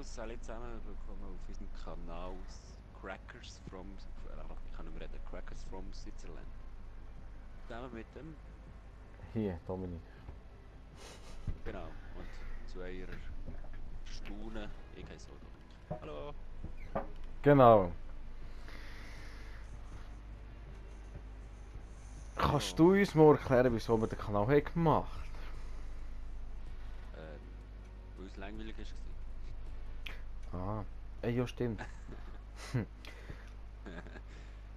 Servus alle zusammen, willkommen auf unserem Kanal Crackers from, ich kann nicht mehr reden, Crackers from Switzerland. Zusammen mit dem, Hier, Dominik. genau, und zu eurer Staunen, ich heiße auch Dominik. Hallo! Genau. Kannst Ja, du uns mal erklären, wieso wir den Kanal haben gemacht weil es langweilig haben? Ah, ja stimmt. war.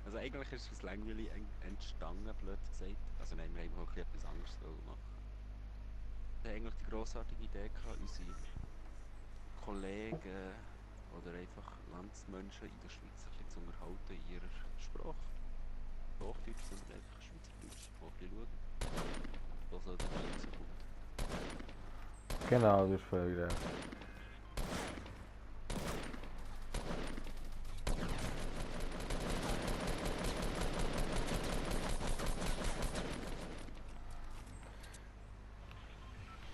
Also eigentlich ist es aus langweilig entstanden, blöd gesagt. Also nein, wir haben auch etwas anderes machen. Wir hatten eigentlich die grossartige Idee gehabt, unsere Kollegen oder einfach Landsmenschen in der Schweiz ein bisschen zu unterhalten in ihrer Sprache. Hochdeutsch, sondern einfach Schweizerdeutsch. Mal ein bisschen schauen, was so dabei rauskommt. Genau, das ist völlig recht.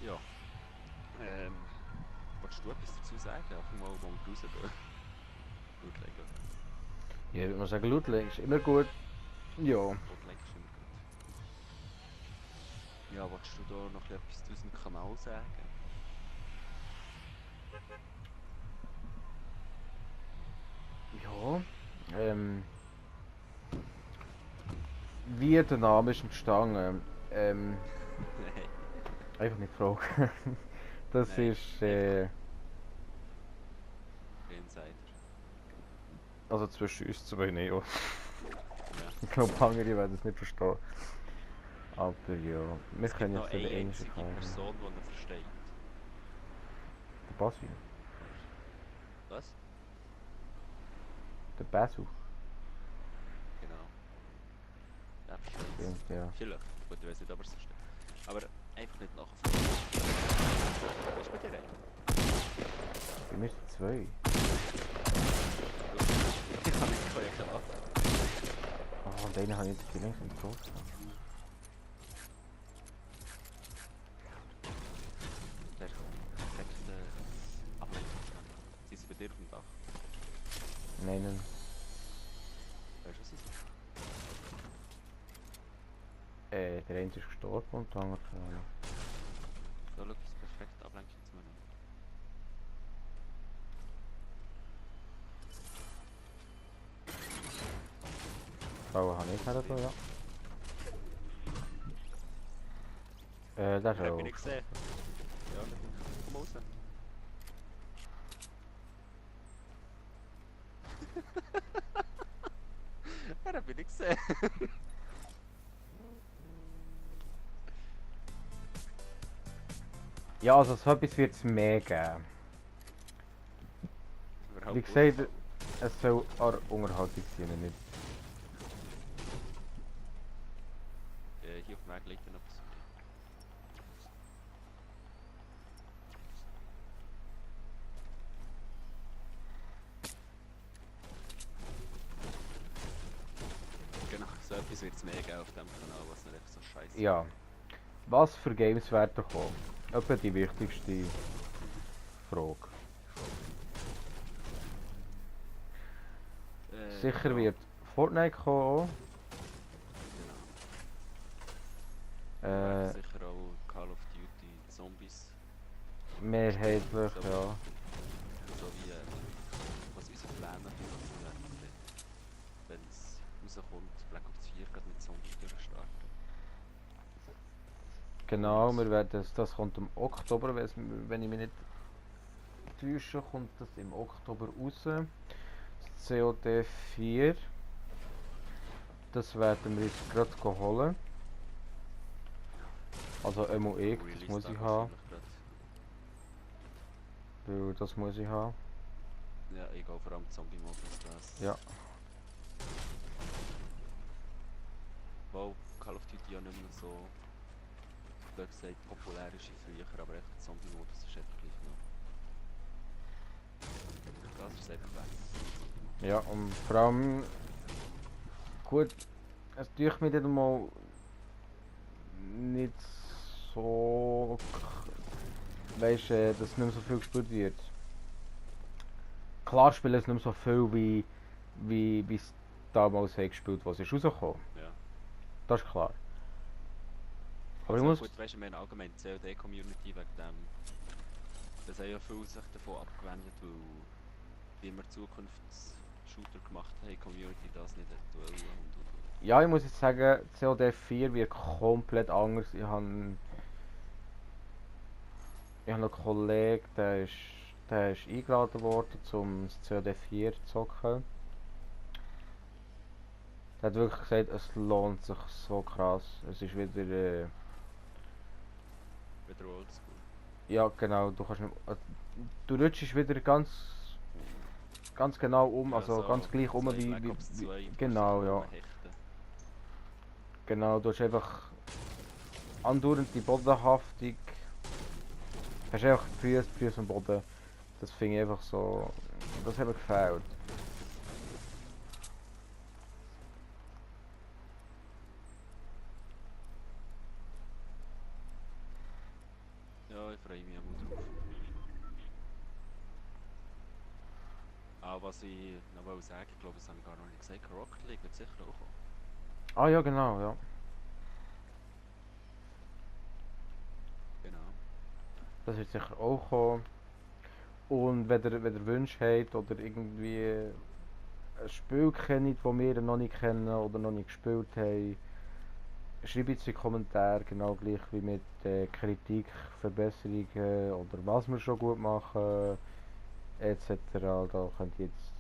Ja, willst du etwas dazu sagen? Einfach mal, wo wir rausgehen. Lautlegen. Ja, ich würde mal sagen, Lautlegen ist immer gut. Ja. Lautlegen ist immer gut. Ja, willst du da noch etwas zu unserem Kanal sagen? Ja. Wie der Name ist entstanden. Nein, Einfach nicht fragen. Das nein, ist, einfach Insider. also zwischen uns zwei nicht. Ja. Ja. Ich glaube, andere werden es nicht verstehen. Aber ja, wir Es gibt können noch jetzt den eine englischen einzige Kanal. Person, die ihn versteht. Der Basu. Was? Der Basu. Genau. Der versteht es. Stimmt, ja. Vielleicht. Gut, ich weiß nicht, ob er es versteht. Aber einfach nicht nachfragen. Was ist bei dir einer? Wir müssen zwei. Ich kann nicht klar. Ah, und einen habe ich jetzt viel längst nicht getroffen. Der perfekte Ablenkungsmann. Sind sie bei dir auf dem Dach? Nein, nein. Weißt du, was sie sind? Der eine ist gestorben und der andere keine Ahnung. So schaut das perfekte Ablenkungsmann. Frauen habe ich nicht so, ja. Das ist Er hat mich auch nicht gesehen. Ja, komm raus. Er hat mich nicht gesehen. Ja, also so etwas wird es mehr geben. Wie Überhaupt gesagt, Unfall. es soll an Unterhaltung sein und nicht. Hier auf dem Weg liegt noch etwas. Genau, so etwas wird es mehr geben auf dem Kanal, was nicht einfach so scheiße Ja. Was für Games werden kommen? Etwa die wichtigste Frage. Sicher Ja, wird Fortnite kommen. genau. Wir werden Äh, sicher auch Call of Duty Zombies mehrheitlich, so, ja. so wie was unsere Pläne sind, wenn es rauskommt, Black Ops 4 gerade mit Zombies durchstarten. Genau, Und wir werden das kommt im Oktober, wenn ich mich nicht täusche, kommt das im Oktober raus. Das COD 4. Das werden wir jetzt gerade holen. Also MOX, das Release muss ich Tag haben. wahrscheinlich gerade. Weil das muss ich haben. Ja, ich gehe vor allem Zombie-Modus, das. Ja. Weil Call of Duty ja nicht mehr so, blöd gesagt, populär ist wie früher, aber echt der Zombie-Modus ist einfach gleich noch. Das ist einfach weg. Ja, und vor allem gut, es tut mir dann mal nicht so, weißt, dass nicht mehr so viel gespielt wird. klar spielen es nicht mehr so viel wie es damals haben gespielt, was ist rausgekommen. Ja. Das ist klar. Aber ich Also muss... gut, weißt du, wir haben allgemein die COD-Community wegen dem. Das haben ja viele sich davon abgewendet, weil wie wir Zukunfts-Shooter gemacht haben, die Community das nicht hat wollen und. Ja, ich muss jetzt sagen, COD 4 wird komplett anders. Ich habe einen Kollegen, der ist eingeladen worden, um das COD 4 zu zocken. Der hat wirklich gesagt, es lohnt sich so krass. Es ist wieder... Wieder oldschool. ja, genau, du kannst nicht... du rutschst wieder ganz genau um, Ja, also ganz gleich um so in Black Ops 2, du kannst genau, dich ja. rumhechten. Genau, du hast einfach andauernd die Bodenhaftung. Hast einfach die Füße am Boden. Das finde ich einfach so... das hat mir gefällt. Ja, ich freue mich auch drauf. Was ich noch wollte sagen, ich glaube, das habe ich gar noch nicht gesagt, Rocket League wird sicher auch kommen. Ah ja, genau, ja. Genau. Das wird sicher auch kommen. Und wenn ihr Wünsche habt oder irgendwie ein Spiel kennt, das wir noch nicht kennen oder noch nicht gespielt haben, schreibt es in die Kommentare, genau gleich wie mit Kritik, Verbesserungen oder was wir schon gut machen, etc. Da könnt ihr jetzt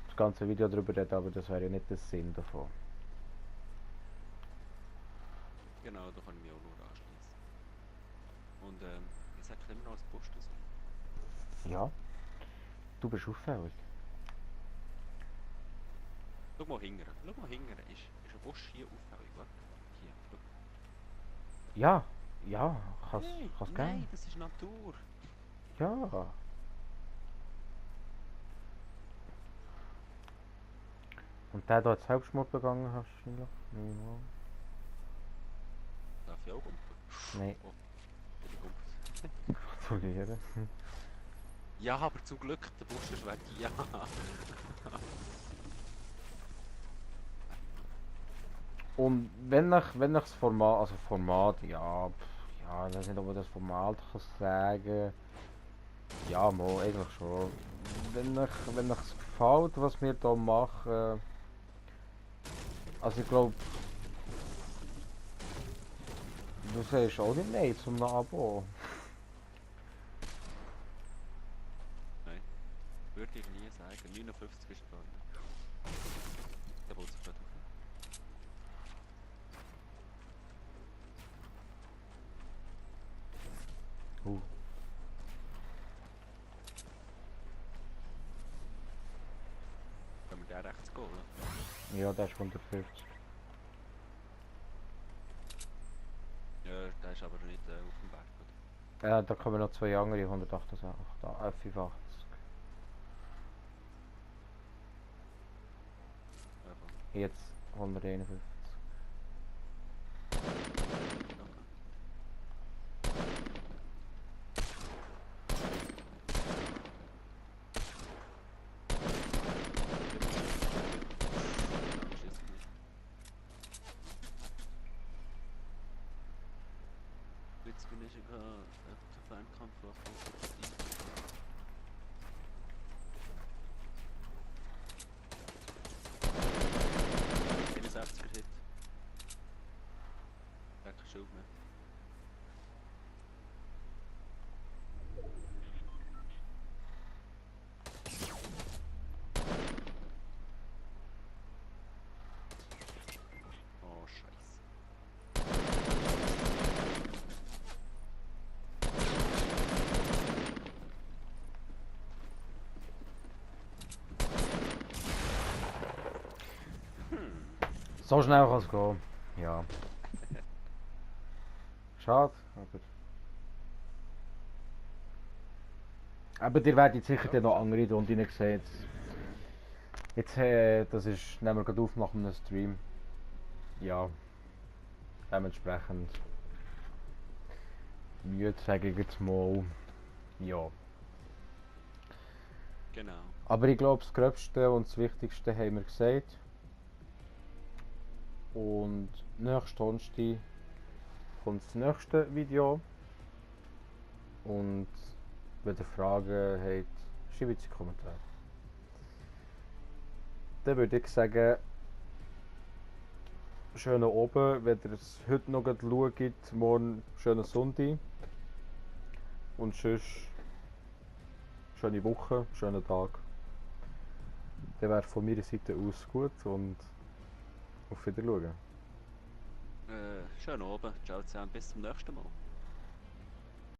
das ganze Video darüber reden, aber das wäre ja nicht der Sinn davon. Genau, da kann ich mich auch nur anschließen. Und ich sage immer noch als Post so. Ja, du bist auffällig. Schau mal hingern. Ist ein Busch hier auffällig, warte. Hier, schau. Ja, ja, kann's Nein, geben. das ist Natur. Ja. Und der da hat Selbstmord begangen, hast du wahrscheinlich? Nein. Darf ich auch kumpen? Nein. Oh, bin ich kumpelt. Gratuliere. Ja, aber zum Glück, der Busch ist weg. Ja. Und wenn ich das Format, also Format, ja, ja, ich weiß nicht, ob man das Format kann sagen. Ja, mal, eigentlich schon. Wenn es gefällt, was wir hier machen, also ich glaube, du sagst auch nicht nein zum Abo. Nein, würde ich nie sagen. 59 ist gar nicht. Der baut sich gerade auf. Können wir den rechts gehen, oder? Ja, das ist 150. Ja, der ist aber nicht auf dem Berg, oder? Ja, da kommen noch zwei andere 168, 85. Ja, voll. Jetzt 151. Jetzt bin ich sogar der Fernkampf auf 61er Hit. Lecker Schild mehr. Oh, Scheiße. So schnell kann es gehen. Ja. Schade, aber ihr werdet sicher Ja. dann noch andere Runden sehen. Jetzt, das ist, nehmen wir gerade auf nach einem Stream. Ja. Dementsprechend. Müde sage ich jetzt mal. Ja. Genau. Aber ich glaube, das Gröbste und das Wichtigste haben wir gesagt. Und nächsten Donnerstag kommt das nächste Video. Und wenn ihr Fragen habt, schreibt es in die Kommentare. Dann würde ich sagen, schönen Abend, wenn ihr es heute noch schaut, morgen schönen Sonntag. Und sonst schöne Woche, schönen Tag. Dann wäre von meiner Seite aus gut und auf Wiedersehen. Schönen Abend. Ciao zusammen. Bis zum nächsten Mal.